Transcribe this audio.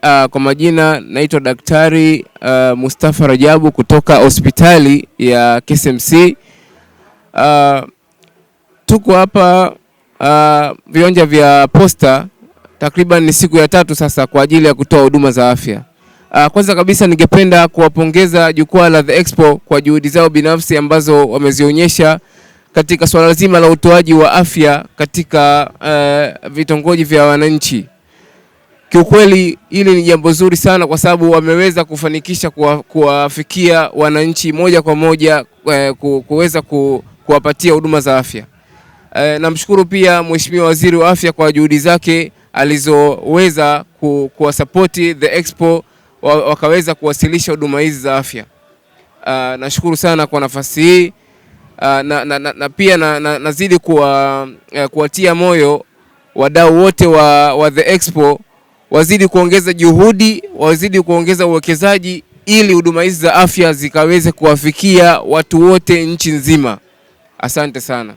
Kwa majina naitwa Daktari Mustafa Rajabu kutoka hospitali ya KCMC. Tuko hapa viwanja vya Posta takriban ni siku ya tatu sasa kwa ajili ya kutoa huduma za afya. Kwanza kabisa ningependa kuwapongeza jukwaa la The Expo kwa juhudi zao binafsi ambazo wamezionyesha katika swala zima la utoaji wa afya katika vitongoji vya wananchi. Kiukweli hili ni jambo zuri sana kwa sababu wameweza kufanikisha kuwafikia wananchi moja kwa moja kuweza kuwapatia huduma za afya. Namshukuru pia Mheshimiwa Waziri wa Afya kwa juhudi zake alizoweza kuwasapoti The Expo wakaweza kuwasilisha huduma hizi za afya. Nashukuru sana kwa nafasi hii na pia nazidi kuwatia moyo wadau wote wa The Expo wazidi kuongeza juhudi, wazidi kuongeza uwekezaji ili huduma hizi za afya zikaweze kuwafikia watu wote nchi nzima. Asante sana.